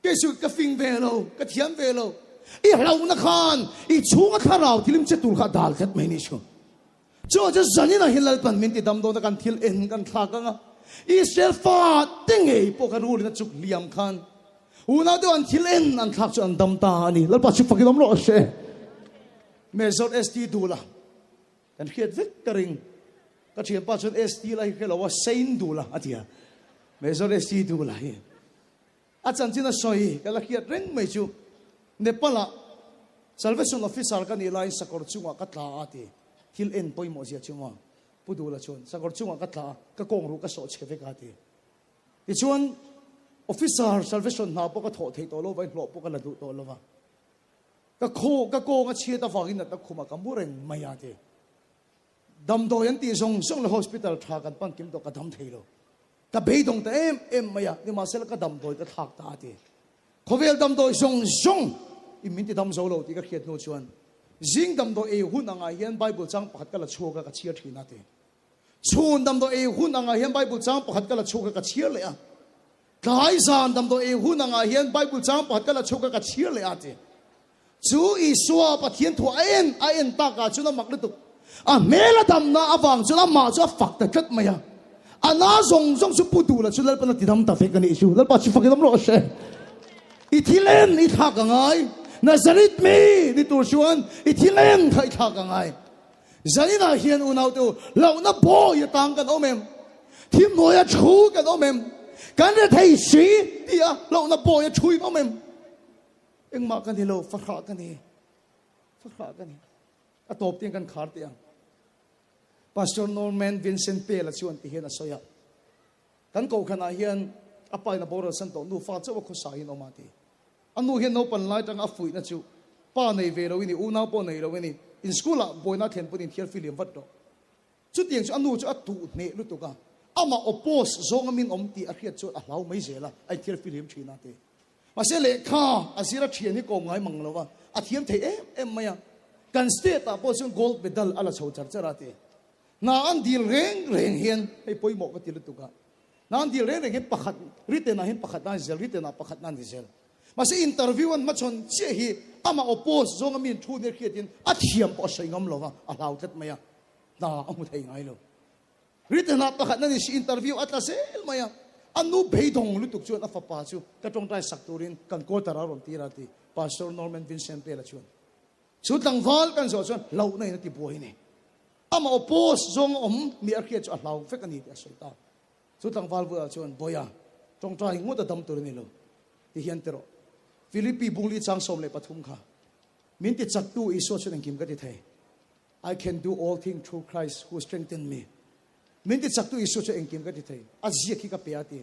Kei chu ka fing ve lo, ka thiam ve lo. I hlauhna khan i chhunga thlarau thilim che tur kha a dal tlat mai ni chu. Chu chu zaninah hian Lalpan min ti dam dawn a, kan thil en kan thlak ang a. Israel fa te ngei pawh kha rulin a chuk hliam khan unau deuh an thil en an thlak chu an dam ta a ni. Lalpa chu fakin awm rawh se. Mezawt ST Dula kan hriat vek ka ring. Ka thianpa chuan ST la hi hre lo a, Saint Dula a ti a. Mezawt ST Dula hi. A chanchin a sawi ka la hriat reng mai chu Nepal-ah Salvation Officer ka nih laiin sakawr chungah ka tla a ti. Thil en pawimawh zia chu maw? Pu Dula chuan sakawr chungah ka tla a, ka kawng ruh ka sawh chhe vek a ti. Tichuan Officer Salvation hna pawh ka thawh theih tawh lo va, hlawh pawh ka la duh tawh lo va. Ka khaw ka kawng a chhiat avangin natna khumah ka mu reng mai a ti. Damdawi an tih zawng zawng leh hospital tha kan pan kim tawh ka dam thei lo. Ka beidawng ta em em mai a, nimahsela ka damdawi ka thlak ta a ti. Khawvel damdawi zawng zawng in min ti dam zo lo tih ka hriat hnu chuan zing damdawi ei hun angah hian Bible chang pakhat ka la chhuak a ka chhiar thin a ti. Chhun damdawi ei hun angah hian Bible chang pakhat ka la chhuak a ka chhiar leh a. Tlai zan damdawi ei hun angah hian Bible chang pakhat ka la chhuak a ka chhiar leh a ti. Chu Isua Pathian thu a en a en takah chuan a mak lutuk. A hmel a damna avang chuan amah chu a fak ta tlat mai a. A na zawng zawng chu pu duhla chu Lalpan a ti dam ta vek a nih chu. Lalpa chu fakin awm rawh se. I thil en i thlak a ngai. Nazareth mi ni tur chuan i thil en kha i thlak a ngai. Zaninah hian unaute u, hlauhna bawi atang kan awm em? Thim hnuaia thu kan awm em? Kan rethei si tia hlauhna bawi a thu in awm em? Engmah ka ni lo, fahrah ka ni, fahrah ka ni. A tawp tiang kan khar teh ang. Pastor Norman Vincent Peale chuan ti hian a sawi a, Kan kohhranah hian a pa in a boral san tawh nufa chauh a khawsa in awm a ti. A nu hian naupan lai tanga a fuihna chu pa nei ve lo i ni, unau pawh nei lo i ni, in school ah buaina a thlen pawn inthiar filiam vat rawh. Chutiang chu a nu chu a tuh hneh lutuk a. Amah oppose zawnga min awm tih a hriat chuan a hlau mai zel a, a inthiar fihlim thin a ti. Mahse lehkha a zir a thian hi kawm ngai mang lo a, a thiam thei em em mai a. Kan state ah pawh chuan gold medal a la chho char char a ti. Hna an dil reng reng hian hei pawimawh ka ti lutuk a, hna an dil reng reng hian pakhat written ah hian pakhat na a ni zel, written ah pakhat na a ni zel. Mahse interview an hmachhawn chiah hi amah oppose zawnga mi in thu nia hriatin a thiam pawh a sawi ngam lo va, a hlau tlat mai a, hna a hmu thei ngai lo. Written ah pakhat na ni si interview a tla zel mai a, a nu beidawng lutuk chuan a fapa chu ka tawngtai sak turin kan quarter ah rawn tir a ti Pastor Norman Vincent Peale chuan. Chu tlangval kan zawh chuan hlauhna in a ti buai a ni. Amah oppose zawng a awm ni a hriat chu a hlau vek a ni tih a sawi ta. Chu tlangval bulah chuan Bawiha, tawngtai ngawt a dam tur a ni lo ti hian ti rawh. Philippi bungli chang 13 kha min ti chaktu Isua chuan engkim ka ti thei. I can do all thing through Christ who strengthen me. Min ti chaktu Isua chu engkim ka ti thei. A ziak hi ka pe a ti.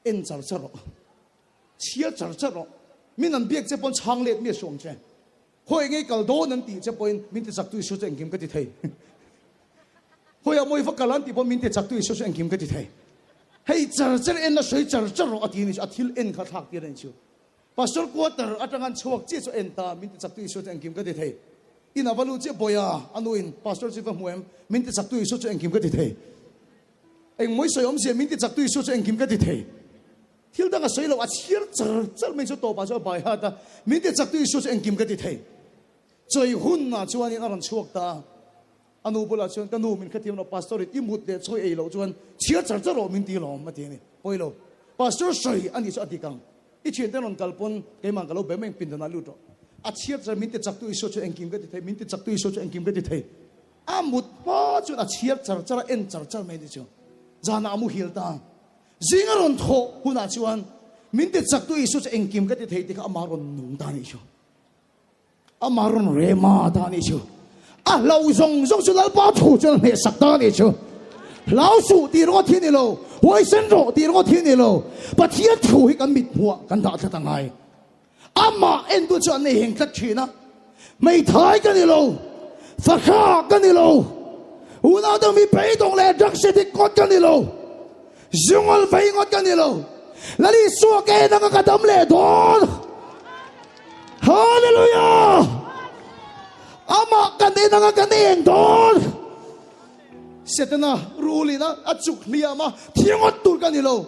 En char char rawh. Chhiar char char rawh. Min an biak che pawn chhang let mi a suang che. Khawi ngei kal dawn an tih che pawhin min ti chaktu Isua chu engkim ka ti thei. Khawi ah mawi va kal an tih pawh min ti chaktu Isua chu engkim ka ti thei. Hei char char en la sawi char char rawh a ti a ni chu. A thil en kha thlak tir a ni chu. Pastor quarter atanga an chhuak chiah chu en ta, min ti chaktu Isua chu engkim ka ti thei. In a va lut chiah bawiha, a nu in Pastor chu i va hmu em? Min ti chaktu Isua chu engkim ka ti thei. Engmawi sawi awmzia min ti chaktu Isua chu engkim ka ti thei. Thil dang a sawi lo, a chhiar char char mai chu tawpah chu a bai hat a, min ti chaktu Isua chu engkim ka ti thei. Chawi hunah chuanin a rawn chhuak ta a. A nu bulah chuan, Ka nu, min hrethiam lo, Pastor in i mut leh chawi ei loh chuan chhiar char char rawh min ti lawm, a ti a ni. Pawi lo, Pastor sawi a nih chu a dik ang. I thiante rawn kal pawn keimah ka lo be mai ang, pindanah lut rawh. A chhiar char, min ti chaktu Isua chu engkim ka ti thei, min ti chaktu Isua chu engkim ka ti thei. A mut hma chuan a chhiar char char a, en char char mai a ni chu. Zanah a muhil ta. Zing a rawn thawh hunah chuan min ti chaktu Isua chu engkim ka ti thei tih kha amah rawn nung ta a nih chu. Amah rawn rema ta a nih chu. A hlo zawng zawng chu Lalpa thu chuan a hnehsak ta a nih chu. Hlau suh tih ringawt hi a ni lo, huaisen rawh tih ringawt hi a ni lo. Pathian thu hi kan mit hmuah kan dah tlat a ngai. Amah entu chu an nei heng tlat thin a. Hmeithai ka ni lo, fahrah ka ni lo, unau dang mi beidawng leh drugs addict ngawt ka ni lo, zungawl vei ngawt ka ni lo. Lal Isua ka en anga ka dam leh dawn. Hallelujah! Amah kan en anga kan eng dawn. Setana rulin a a chuk hliam a, thi ngawt tur ka ni lo.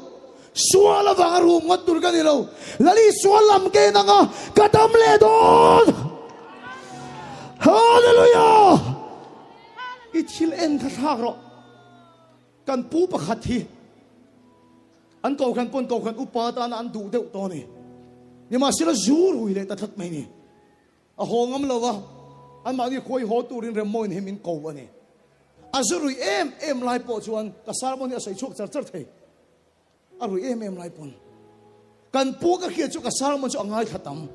Sual avanga rum ngawt tur ka ni lo. Lal Isua lam ka en anga ka dam leh dawn. Hallelujah! I thil en kha thlak rawh. Kan pu pakhat hi An kohhran pawn kohhran upa tana an duh deuh tawh a ni. Nimahsela zu rui leh ta tlat mai ni. A haw ngam lo va, anmahni khuai haw turin Remmawiin hi min ko a ni. A zu rui em em lai pawh chuan ka sermon hi a sawi chhuak char char thei. A rui em em lai pawn. Kan pu ka hriat chu ka sermon chu a ngaithla tam.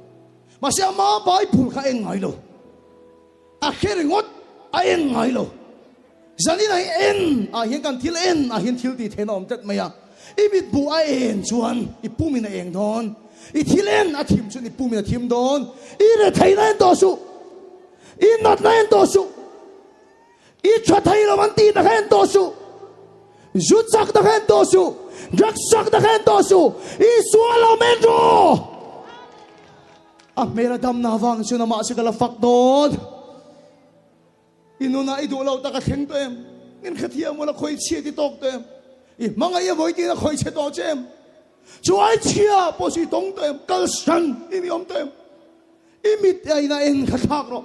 Mahse ama Bible kha a en ngai lo. A hre ringawt a en ngai lo. Zanin ah hi en ah hian kan thil en ah hian thil tih theihna awm tlat mai a. I mit buh a en chuan i pumin a eng dawn. I thil en a thim chuan i pumin a thim dawn. I retheihna en tawh suh. I natna en tawh suh. I tha thei lo an tih na kha en tawh suh. Zu chak na kha en tawh suh. Drugs chak na kha en tawh suh. Isua lo men rawh. A hmel a damna avang chuan amah chu ka la fak dawn. I nunah i duh lo tak a thleng tawh em? Min hrethiam ula khawi chhia ti tawk tawh em? I hmangaih a vawi tiin a khawi chhe tawh che em? Chu ai chhia pawh chu i tawng tawh em? Kalsan i ni awm tawh em? I mit a ina en kha thlak rawh.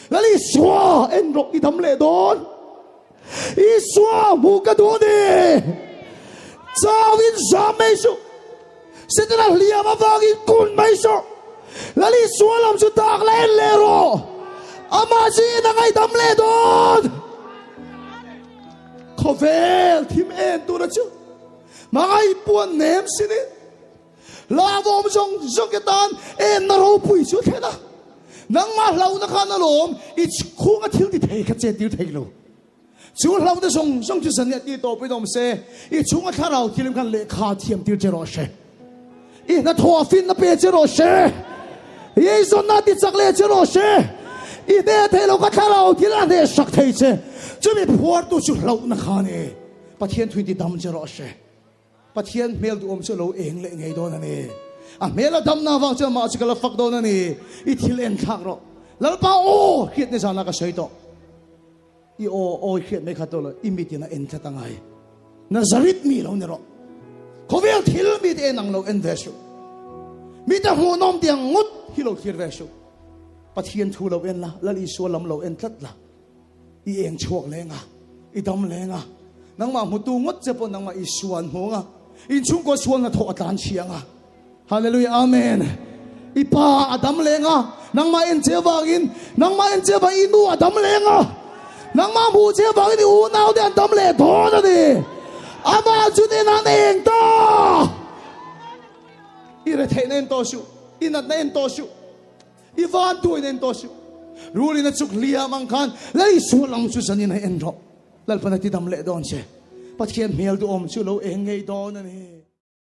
Lal Isua en rawh i dam leh dawn. Isua hmuh ka duh a ni. Chau in zam mai suh. Setana hliam avangin kun mai suh. Lal Isua lam chu tak la en leh rawh. Amah chu in a ngaihdam leh dawn. Khawvel thim en tura chu hmangaih puan nem sinin hlauhawm zawng zawng te tan enna ropui chu a thlen a. Nangmah hlauhna khan alawm i chhunga thil ti thei kha chet tir thei lo. Chu hlauhna zawng zawng chu zan leh ti tawpin awm se, i chhunga thlarau thilim khan lehkha thiam tir che rawh se. I hnathawh finna pe che rawh se. I eizawnna ti chak leh che rawh se. I hneh thei lo ka thlarau thil a hneh sak thei che. Chumi phuartu chu hlauhna kha a ni. Pathian thuin ti dam che rawh se. Pathian hmel duhawm chu a lo eng leh ngei dawn a ni. A hmel a damna avang chuan amah chu ka la fak dawn a ni. I thil en thlak rawh. Lalpa aw! Hriat ni zana ka sawi tawh. I aw awi hriat mai kha tawh lo, i mitin a en tlat a ngai. Nazareth mi lo ni rawh. Khawvel thil mite en ang lo en ve suh. Mite hmuhnawm tiang ngawt hi lo thlir ve suh. Pathian thu lo en la, Lal Isua lam lo en tlat la. I eng chhuak leng a, i dam leng a, nangmah hmutu ngawt che pawh nangmah i suan hmung a, inchhungkaw sual hnathawh a tlan chhiang a. Hallelujah Amen. I pa a dam leng a, nangmah en che avangin, nangmah en che avangin i nu a dam leng a, nangmah hmuh che avangin i unau te an dam leh dawn a ni. Amah chu nen an eng ta. I retheihna en tawh suh, i natna en tawh suh. I van tuin en tawh suh. Rulin a chuk hliam ang khan lei sual ang chu zanin a en rawh. Lalpan a ti dam leh dawn che. Pathian hmel duhawm chu lo eng ngei dawn a ni.